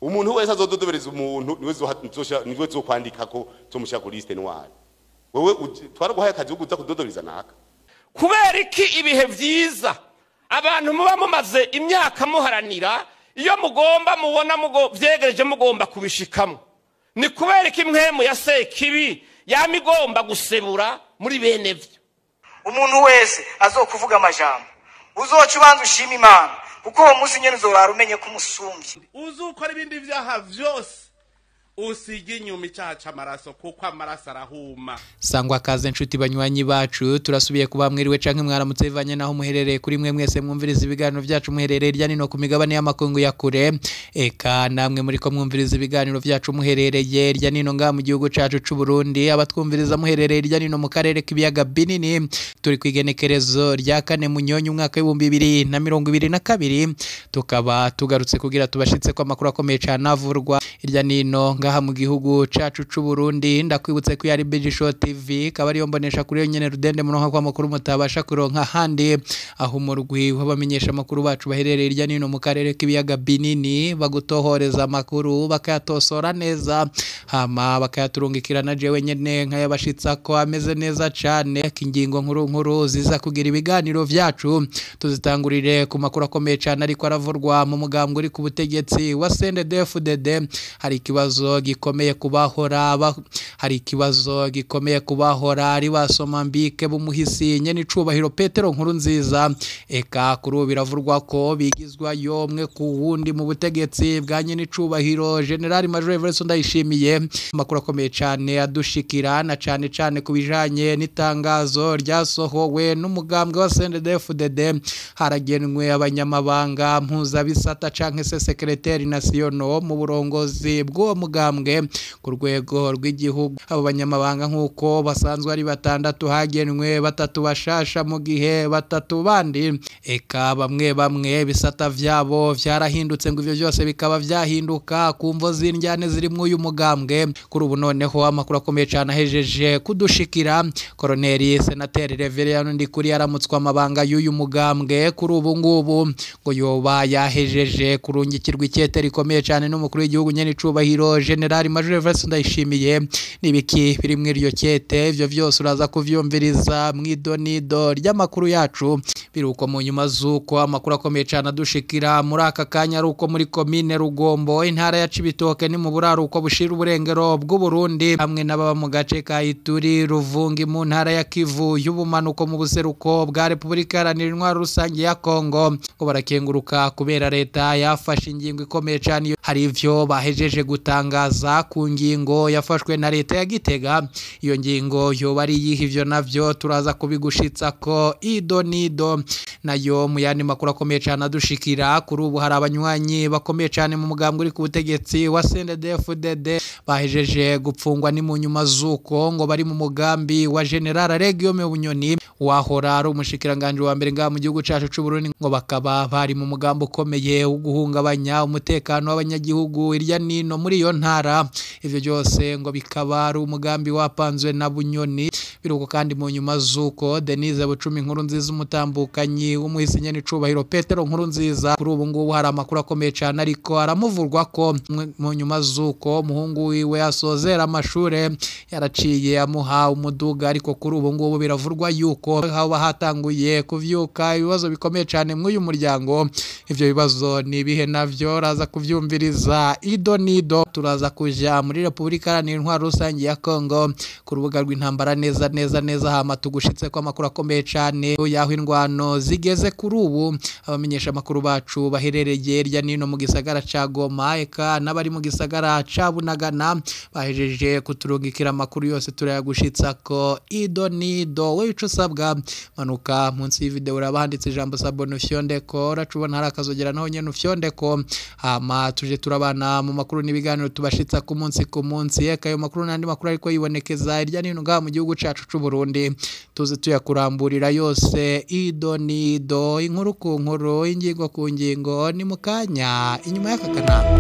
Umuntu wese azododobereza umuntu niwe zokwandika ko zomushira ku liste noire. Wewe twaraguhaye akazi ko uza kudodobereza naka. Kubera iki ibihe vyiza abantu muba mumaze imyaka muharanira iyo mugomba mubona vyegereje mugomba kubishikamo, ni kubera iki mpwemu ya Sekibi yamigomba gusebura muri bene vyo? Umuntu wese azokuvuga amajambo uzoca ubanza ushima Imana, kuko uwo munsi nyene uzorara umenye ko umusumbye. Uzukora ibindi vyaha vyose usige inyuma icaha c'amaraso, kuko amaraso arahuma. Sangwa kaze nshuti banywanyi bacu, turasubiye kuba mwiriwe canke mwaramutse bivanye naho muherereye. Kuri mwe mwese mwumviriza ibiganiro vyacu muherereye irya nino ku migabane y'amakungu ya kure, eka namwe muriko mwumviriza ibiganiro vyacu muherereye irya nino ngaha mu gihugu cacu c'u Burundi, abatwumviriza muherereye irya nino mu karere k'ibiyaga binini. Turi kwigenekerezo rya 4 Munyonyo umwaka w'2022, tukaba tugarutse kugira tubashitse kwa makuru akomeye cane avurwa irya nino ngaha mu gihugu cacu c'u Burundi. Ndakwibutse ko yari BG Show TV, kaba ariyo mbonesha kuri yo nyene rudende muronka kwa makuru mutabasha kuronka handi, aho umurwi w'abamenyesha makuru bacu baherereye irya nino mu karere k'ibiyaga binini bagutohoreza amakuru bakayatosora neza, hama bakayaturungikira na jewe nyene nkayabashitsa ko ameze neza cane. Ingingo nkuru nkuru ziza kugira ibiganiro vyacu tuzitangurire ku makuru akomeye cane ariko aravurwa mu mugambwe uri ku butegetsi wa CNDD-FDD. Hari ikibazo gikomeye kubahora hari ikibazo gikomeye kubahora ari basoma mbike bumuhisi nyene icubahiro Petero Nkurunziza. Eka kuri ubu biravurwa ko bigizwa yomwe ku wundi mu butegetsi bwa nyene icubahiro General Major Evariste Ndayishimiye. Amakuru akomeye cane adushikira na cane cane kubijanye n'itangazo ryasohowe n'umugambwe wa CNDD-FDD. Haragenwe abanyamabanga mpuzabisata canke se secrétaire national mu burongozi bw'uwo mugambwe ku rwego rw'igihugu. Abo banyamabanga nkuko basanzwe ari 6, hagenwe 3 bashasha mu gihe 3 bandi eka bamwe bamwe bisata vyabo vyarahindutse, ngo ivyo byose bikaba vyahinduka ku mvo z'indyane ziri mu uyu mugambwe. Kuri ubu noneho amakuru akomeye cyane ahejeje kudushikira, Colonel Senateri Reverien Ndikuri yaramutswa amabanga y'uyu mugambwe. Kuri ubu ngubu ngo yoba yahejeje kurungikirwa ikete rikomeye cyane n'umukuru w'igihugu nyene icubahiro General Major Evariste Ndayishimiye. Nibiki biri mu iryo kete? Ivyo vyose uraza kuvyumviriza mwidonido ry'amakuru yacu. Biruko mu nyuma zuko amakuru akomeye cyane adushikira muri aka kanya ari uko muri komine Rugombo intara ya Cibitoke ni mu buraruko bushira uburengero bw'u Burundi, hamwe n'ababa mu gace ka Ituri Ruvungi mu ntara ya Kivu y'ubumanuko mu buseruko bwa Republika Iharanira Intwaro Rusange ya Kongo, ngo barakenguruka kubera leta yafashe ingingo ikomeye cyane. Hari ivyo bahejeje gutangaza ku ngingo yafashwe na leta ya Gitega. Iyo ngingo yoba ari iyihe? Ivyo navyo turaza kubigushitsa ko ido nido. Nayo mu yandi makuru akomeye cyane adushikira kuri ubu, hari abanywanyi bakomeye cyane mu mugambwe uri ku butegetsi wa CNDD-FDD bahejeje gupfungwa ni mu nyuma zuko ngo bari mu mugambi wa General Guillaume Bunyoni wahora ari umushikiranganje wa mbere ngaha mu gihugu cacu c'u Burundi, ngo bakaba bari mu mugambi ukomeye wo guhungabanya umutekano w'abanyagihugu irya nino muri iyo ntara. Ivyo byose ngo bikaba ari umugambi wapanzwe na Bunyoni. Biruko kandi mu nyuma zuko Denise Bucumi Nkurunziza umutambukanyi w'umuhisi nyene icubahiro Petero Nkurunziza, kuri ubu ngubu hari amakuru akomeye cyane ariko aramuvurwa ko mu nyuma zuko umuhungu wiwe asozera amashure yaraciye amuha umuduga, ariko kuri ubu ngubu biravurwa yuko haba hatanguye kuvyuka ibibazo bikomeye cyane mu uyu muryango. Ivyo bibazo ni ibihe? Navyo raza kuvyumviriza ido nido. Turaza kuja muri Republika Iharanira Intwaro Rusange ya Kongo ku rubuga rw'intambara neza neza neza, hama tugushitse ko amakuru akomeye cyane yaho indwano zigeze kuri ubu. Abamenyesha amakuru bacu baherereye irya nino mu gisagara ca Goma eka n'abari mu gisagara ca Bunagana bahejeje kuturungikira amakuru yose, turayagushitsa ko ido nido. We ico usabwa, manuka munsi y'ivideo urabahanditse ijambo sabone ufyondeko, uracubona hari akazogera naho nyene ufyondeko, hama tuje turabana mu makuru n'ibiganiro tubashitsa ku munsi ku munsi. Eka ayo makuru n'andi makuru ariko yibonekeza irya nino ngaha mu gihugu cacu c'u Burundi, tuze tuyakuramburira yose ido nido, inkuru ku nkuru, ingingo ku ngingo. Ni mukanya inyuma y'aka kanama.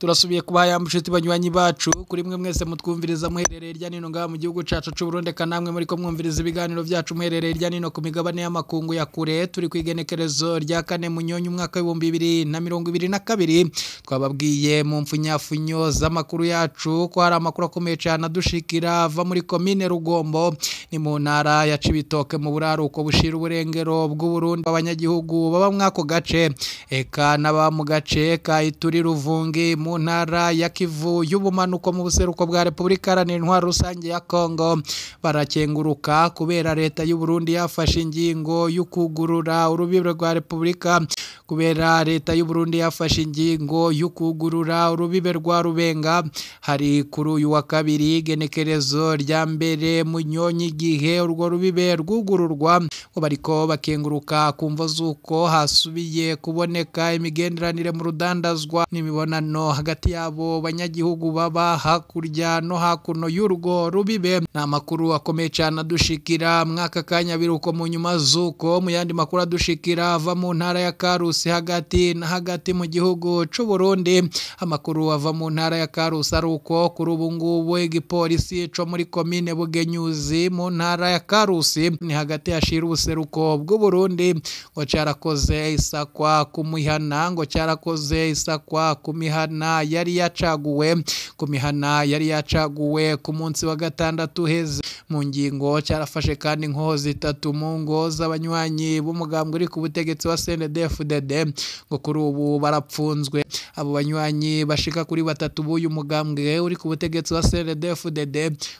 Turasubiye kubaha yambushiti banywanyi bacu kuri mwe mwese mutwumviriza muherereye irya nino ngaha mu gihugu cacu c'u Burundi, kanamwe muri ko mwumviriza ibiganiro byacu muherereye irya nino ku migabane y'amakungu ya kure. Turi kwigenekerezo rya 4 Munyonyo umwaka w'ibihumbi 2022. Twababwiye mu mfunyafunyo z'amakuru yacu ko hari amakuru akomeye cyane adushikira ava muri komine Rugombo ni mu ntara ya Cibitoke mu buraruko bushira uburengero bw'u Burundi. Abanyagihugu baba mwako gace eka n'aba mu gace ka Ituri Ruvungi mu ntara ya Kivu y'ubumanuko mu buseruko bwa Republika Iharanira Intwaro Rusange ya Kongo barakenguruka kubera leta y'u Burundi yafashe ingingo y'ukugurura urubibe rwa Republika, kubera leta y'u Burundi yafashe ingingo y'ukugurura urubibe rwa Rubenga. Hari kuri uyu wa kabiri genekerezo rya 1 Munyonyi igihe urwo rubibe rwugururwa, ngo bariko bakenguruka kumvo zuko hasubiye kuboneka imigenderanire mu rudandazwa n'imibonano hagati yabo banyagihugu baba hakurya no hakuno y'urwo rubibe. Ni amakuru akomeye cyane adushikira mwaka kanya biruko mu nyuma zuko. Mu yandi makuru adushikira ava mu ntara ya Karusi hagati na hagati mu gihugu c'u Burundi, amakuru ava mu ntara ya Karusi aruko kuri ubu ngubu igipolisi co muri komine Bugenyuzi mu ntara ya Karusi ni hagati yashira ubuseruko bw'u Burundi ngo carakoze isakwa ku mihana, ngo carakoze isakwa ku mihana yari yacaguwe, ku mihana yari yacaguwe ku munsi wa gatandatu heze. Mu ngingo cyarafashe kandi inkoho zitatu mu ngo z'abanywanyi b'umugambwe uri ku butegetsi wa CNDD-FDD, ngo kuri ubu barapfunzwe. Abo banywanyi bashika kuri batatu b'uyu mugambwe uri ku butegetsi wa CNDD-FDD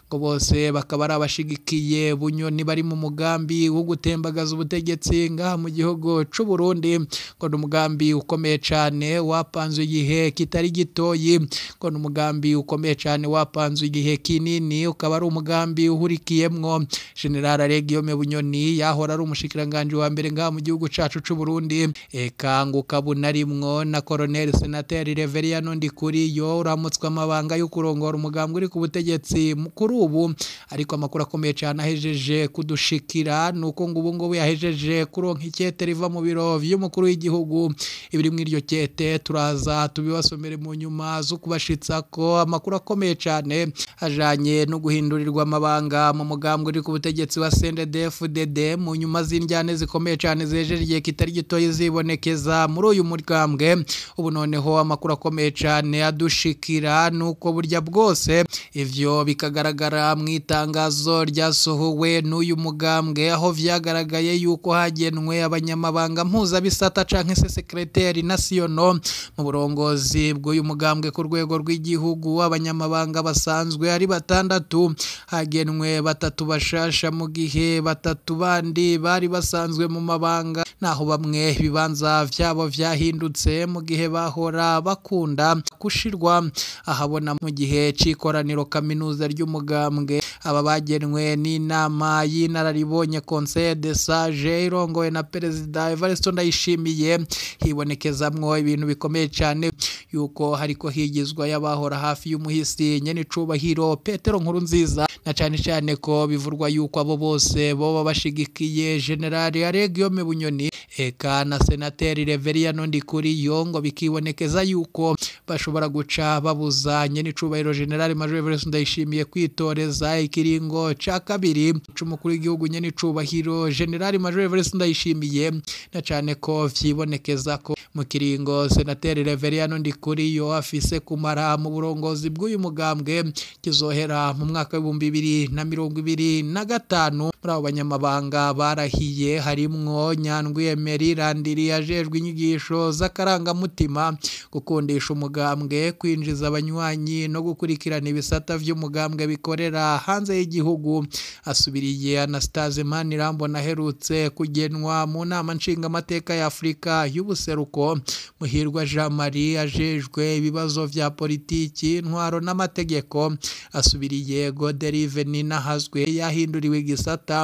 ngo bose bakaba ari abashigikiye Bunyoni bari mu mugambi wo gutembagaza ubutegetsi ngaha mu gihugu c'u Burundi. Ngo ni umugambi ukomeye cane wapanzwe igihe kitari gitoyi, ngo ni umugambi ukomeye cane wapanzwe igihe kinini, ukaba ari umugambi uhurikiyemwo General Alain Bunyoni yahora ari umushikiranganje wa mbere ngaha mu gihugu cacu c'u Burundi, eka ngo kabunarimwo na Colonel Senateri Reverien Ndikuriyo uramutswe amabanga yo kurongora umugambi uri ku butegetsi kuri ubu. Ariko amakuru akomeye cyane ahejeje kudushikira nuko ngo ubu ngubu yahejeje kuronka ikete riva mu biro vy'umukuru w'igihugu. Ibiri mu iryo kete turaza tubibasomere mu nyuma zo kubashitsa ko amakuru akomeye cyane ajanye no guhindurirwa amabanga mu mugambwe uri ku butegetsi wa CNDD-FDD mu nyuma z'indyane zikomeye cyane zejeje igihe kitari gitoyi zibonekeza muri uyu mugambwe. Ubu noneho amakuru akomeye cyane adushikira nuko burya bwose ivyo bikagaragara mu itangazo ryasohowe n'uyu mugambwe, aho vyagaragaye yuko hagenwe abanyamabanga mpuzabisata canke se secrétaire national mu burongozi bw'uyu mugambwe ku rwego rw'igihugu. Abanyamabanga basanzwe ari batandatu, hagenwe batatu bashasha mu gihe batatu bandi bari basanzwe mu mabanga, naho bamwe ibibanza vyabo vyahindutse mu gihe bahora bakunda gushirwa ahabona mu gihe c'ikoraniro kaminuza ry'umugambwe. Aba bagenwe n'inama y'inararibonye Conseil des Sages irongowe na Perezida Evariste Ndayishimiye. Hibonekezamwo ibintu bikomeye cyane yuko hariko higizwa y'abahora hafi y'umuhisi nyene icubahiro Petero Nkurunziza, na cyane cyane ko bivurwa yuko abo bose boba bashigikiye General Alain Bunyoni eka na Senateri Reverien Ndikuriyo, ngo bikibonekeza yuko bashobora guca babuza nyene icubahiro General Major Evariste Ndayishimiye kwitoreza ikiringo ca kabiri c'umukuru w'igihugu nyene icubahiro General Major Evariste Ndayishimiye, na cyane ko vyibonekeza ko mu kiringo Senateri Reverien Ndikuriyo afise kumara mu burongozi bw'uyu mugambwe kizohera mu mwaka w'ibihumbi 2025. Muri abo banyamabanga barahiye harimwo Nyandwi Emery Landiri ajejwe inyigisho z'akarangamutima, gukundisha umugambwe, kwinjiza abanywanyi no gukurikirana ibisata vy'umugambwe bikorera hanze y'igihugu. Asubiriye Anastase Manirambona aherutse kugenwa mu nama nshingamateka ya Afrika y'ubuseruko. Muhirwa Jean Marie ajejwe ibibazo vya politiki, intwaro n'amategeko. Asubiriye Goderive Ninahazwe yahinduriwe igisata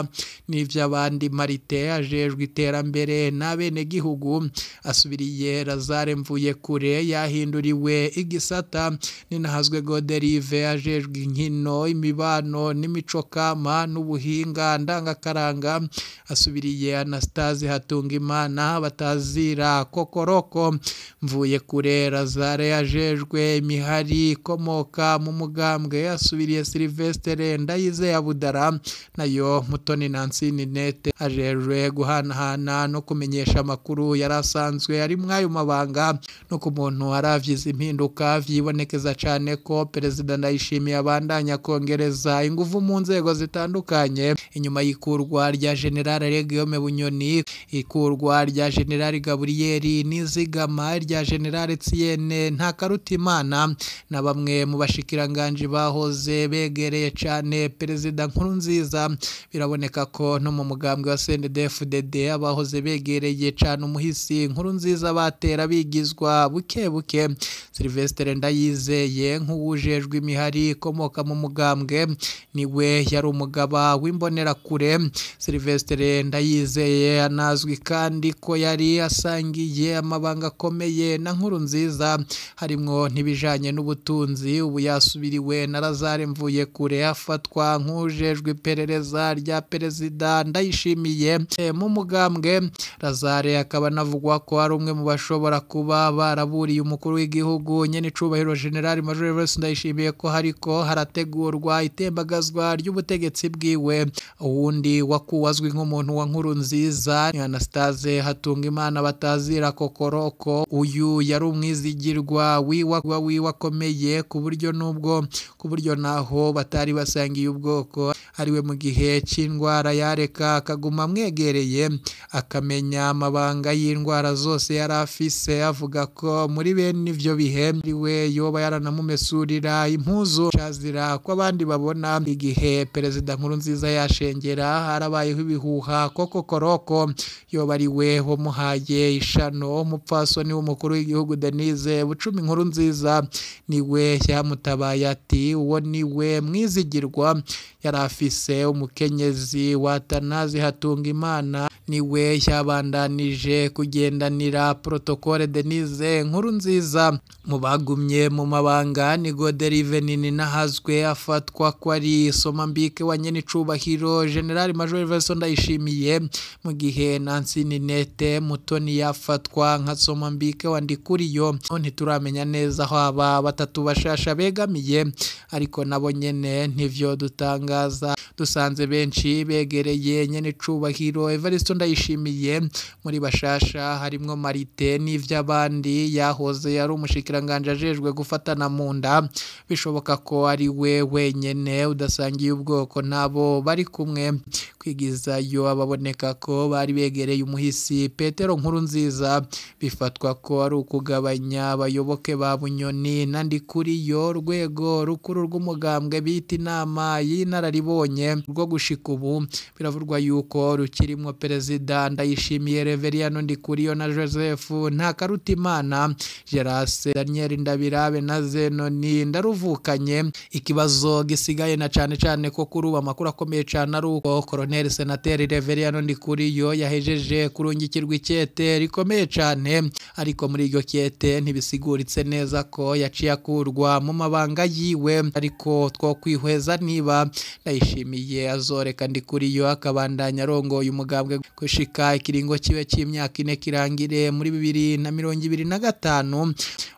n'ivy'abandi. Marite ajejwe iterambere n'abenegihugu. Asubiriye Lazare Mvuyekure yahinduriwe igisata. Ninahazwe Goderive ajejwe inkino, imibano n'imico kama n'ubuhinga ndangakaranga. Asubiriye Anastase Hatungimana batazira Kokoro. Kokoroko. Mvuye kure Lazare ajejwe imihari ikomoka mu mugambwe asubiriye Sylvestre Ndayizeye Abudara, nayo Mutoni Nancy Ninete ajejwe guhanahana no kumenyesha amakuru yari asanzwe ari mwayo mabanga. No ku muntu aravyiza impinduka vyibonekeza cane ko Perezida Ndayishimiye abandanya kongereza inguvu mu nzego zitandukanye inyuma y'ikurwa rya General Guillaume Bunyoni, ikurwa rya General Gabriel Nizigama, rya General Etienne Ntakarutimana na bamwe mu bashikiranganje bahoze begereye cane Perezida Nkurunziza. Biraboneka ko no mu mugambwe wa CNDD-FDD abahoze begereye cane umuhisi Nkurunziza batera bigizwa buke buke. Sylvestre Ndayizeye nk'uwujejwe imihari ikomoka mu mugambwe niwe yari umugaba w'imbonerakure. Sylvestre Ndayizeye anazwi kandi ko yari asangiye amabanga akomeye na Nkurunziza harimwo ntibijanye n'ubutunzi. Ubu yasubiriwe na Lazare Mvuyekure afatwa nk'ujejwe iperereza rya Perezida Ndayishimiye mu mugambwe. Lazare akaba anavugwa ko ari umwe mu bashobora kuba baraburiye umukuru w'igihugu nyene icubahiro General Major Evariste Ndayishimiye ko hariko harategurwa itembagazwa ry'ubutegetsi bwiwe. Uwundi wakuwazwi nk'umuntu wa Nkurunziza ni Anastase Hatungimana batazira Kokoroko. Uyu yari umwizigirwa wiwa akomeye ku buryo nubwo ku buryo naho batari basangiye ubwoko, ariwe mu gihe c'indwara yareka akaguma amwegereye akamenya amabanga y'indwara zose yari afise. Avuga ko muri bene ivyo bihe ariwe yoba yaranamumesurira impuzu cazira ko abandi babona. Igihe Perezida Nkurunziza yashengera harabayeho ibihuha ko Kokoroko yoba ariwe wamuhaye ishano. Umupfasoni w'umukuru w'igihugu Denise Bucumi Nkurunziza niwe yamutabaye ati uwo niwe mwizigirwa yari afise. Umukenyezi wa Atanazi Hatungimana niwe yabandanije kugendanira protokole Denise Nkurunziza. Mu bagumye mu mabanga ni Goderive Nininahazwe afatwa ko ari somambike wa nyene icubahiro General Major Evariste Ndayishimiye, mu gihe Nancy Ninete Mutoni yafatwa nka somambike wa Ndikuriyo. Ntituramenya neza aho aba batatu bashasha begamiye, ariko nabo nyene ntivyo dutangaza. Dusanze benshi begereye nyene icubahiro Evariste Ndayishimiye. Muri bashasha harimwo Marite n'ivy'abandi yahoze yari umushikiranganje ajejwe gufatana mu nda, bishoboka ko ari we wenyene udasangiye ubwoko nabo bari kumwe. Kwigizayo ababoneka ko bari begereye umuhisi Petero Nkurunziza bifatwa ko ari ukugabanya abayoboke ba Bunyoni na Ndikuriyo. Rwego rukuru rw'umugambwe bita inama y'inararibonye rwo gushika ubu biravurwa yuko rukirimwo Perezida Ndayishimiye Reveriyano Ndikuriyo na Joseph Ntakarutimana, Gerase Daniel Ndabirabe na Zenoni Ndaruvukanye. Ikibazo gisigaye na cane cane ko kuri ubu amakuru akomeye cane ari uko Colonel Senateri Reveriyano Ndikuriyo yahejeje kurungikirwa ikete rikomeye cane, ariko muri iryo kete ntibisiguritse neza ko yaciye akurwa mu mabanga yiwe. Ariko two kwihweza niba Ndayishimiye azoreka Ndikuriyo akabandanya arongoye umugambwe gushika ikiringo kibe c'imyaka 4 kirangire muri 2025.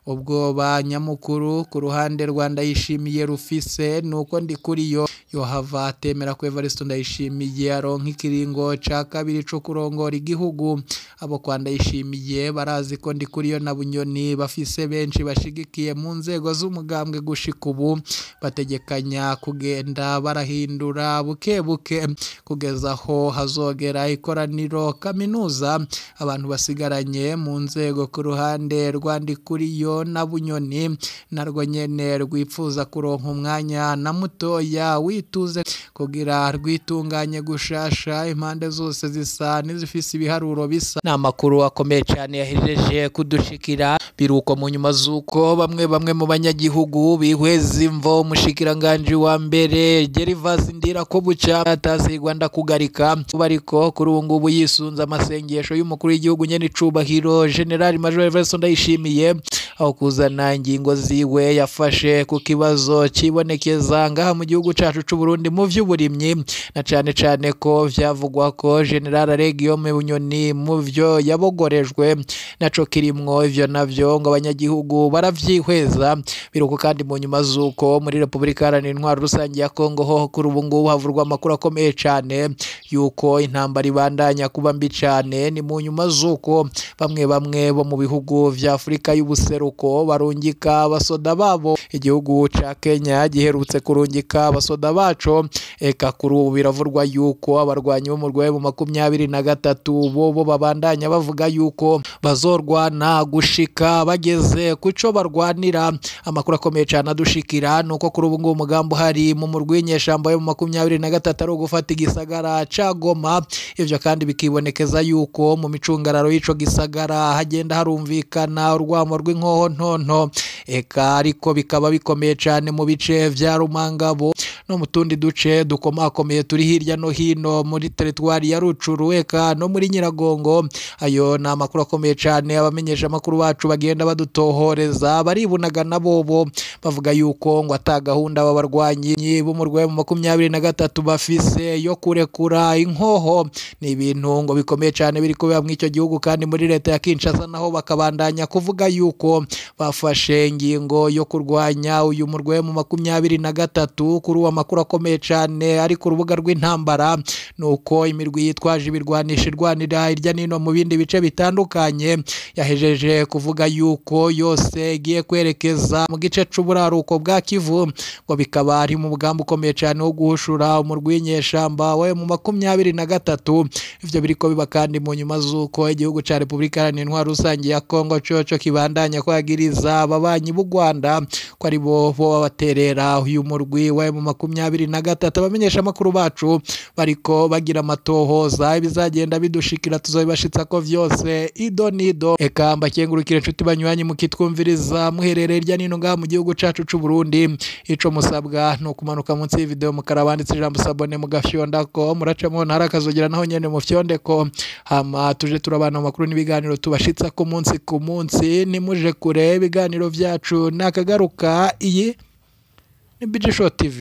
Ubwoba nyamukuru ku ruhande rwa Ndayishimiye rufise nuko Ndikuriyo yohava atemera ko Evariste Ndayishimiye aronka ikiringo ca kabiri co kurongora igihugu. Abo kwa Ndayishimiye barazi ko Ndikuriyo na Bunyoni bafise benshi bashigikiye mu nzego z'umugambwe gushika ubu, bategekanya kugenda barahindura buke buke kugeza aho hazogera ikoraniro kaminuza. Abantu basigaranye mu nzego ku ruhande rwa Ndikuriyo na Bunyoni narwo nyene rwipfuza kuronka umwanya na mutoya wituze kugira rwitunganye gushasha. Impande zose zisa n'izifise ibiharuro bisa. Ni amakuru akomeye cyane yahejeje kudushikira biruko mu nyuma z'uko bamwe mu banyagihugu bihweza imvo umushikiranganje wa mbere Gervas Ndirakobuca atazigwa ndakugarika, bariko kuri ubu ngubu yisunze amasengesho y'umukuru w'igihugu nyene icubahiro General Major Evariste Ndayishimiye aho kuzana ingingo ziwe yafashe ku kibazo cibonekeza ngaha mu gihugu cacu c'u Burundi mu vy'uburimyi, na cane cane ko vyavugwa ko General Guillaume Bunyoni mu vyo yabogorejwe naco kirimwo. Ivyo navyo ngo abanyagihugu baravyihweza. Biruko kandi mu nyuma zuko muri Republika Iharanira Intwaro Rusange ya Kongo ho kuri ubu ngubu havurwa amakuru akomeye cane yuko intambara ibandanya kuba mbi cane. Ni mu nyuma zuko bamwe bamwe bo mu bihugu vya Afrika y'ubuseruko barungika abasoda babo. Igihugu ca Kenya giherutse kurungika abasoda baco, eka kuri ubu biravurwa yuko abarwanyi bo mu rwego 23 bo babandanya bavuga yuko bazorwana gushika bageze kuco barwanira. Amakuru akomeye cyane adushikira nuko kuri ubu ngubu umugambi uhari mu murwi w'inyeshamba yo mu 23 ari ugufata igisagara ca Goma. Ivyo kandi bikibonekeza yuko mu micungararo y'ico gisagara hagenda harumvikana urwamo rw'inkoho ntonto, eka ariko bikaba bikomeye cyane mu bice vya Rumangabo no mu tundi duce dukomakomeye turi hirya no hino muri teritwari ya Rucuru eka no muri Nyiragongo. Ayo ni amakuru akomeye cyane abamenyesha amakuru bacu bagenda badutohoreza, baribunaga nabobo bavuga yuko ngo ata gahunda aba barwanyi bo mu rwego 23 bafise yo kurekura inkoho. Ni ibintu ngo bikomeye cyane biri kubera mu icyo gihugu. Kandi muri leta ya Kinshasa naho bakabandanya kuvuga yuko bafashe ingingo yo kurwanya uyu murwe mu 23. Kuri uwo makuru akomeye cyane ari ku rubuga rw'intambara nuko imirwi yitwaje ibirwanisha irwanira irya nino mu bindi bice bitandukanye yahejeje kuvuga yuko yose igiye kwerekeza mu gice c'uburaruko bwa Kivu, ngo bikaba ari mu mugambi ukomeye cyane wo guhushura umurwi w'inyeshamba we mu 23. Ivyo biriko biba kandi mu nyuma zuko igihugu ca Republika Iharanira Intwaro Rusange ya Kongo coco kibandanya kwagiriza ababanyi b'u Rwanda ko ari bo babaterera uyu murwi we mu 23. Abamenyesha amakuru bacu bariko bagira amatohoza, ibizagenda bidushikira tuzobibashitsa ko vyose ido nido. Eka mbakengurukire inshuti banywanyi mukitwumviriza muherereye irya nino ngaha mu gihugu cacu c'u Burundi. Ico musabwa no kumanuka munsi y'ivideo mukarabanditse ijambo sabone mugafyondako, muracamo ntara kazogira naho nyene mufyondeko, hama tuje turabana amakuru n'ibiganiro tubashitsa ku munsi ku munsi. Nimuje kure ibiganiro vyacu nakagaruka. Iyi ni BG Show TV.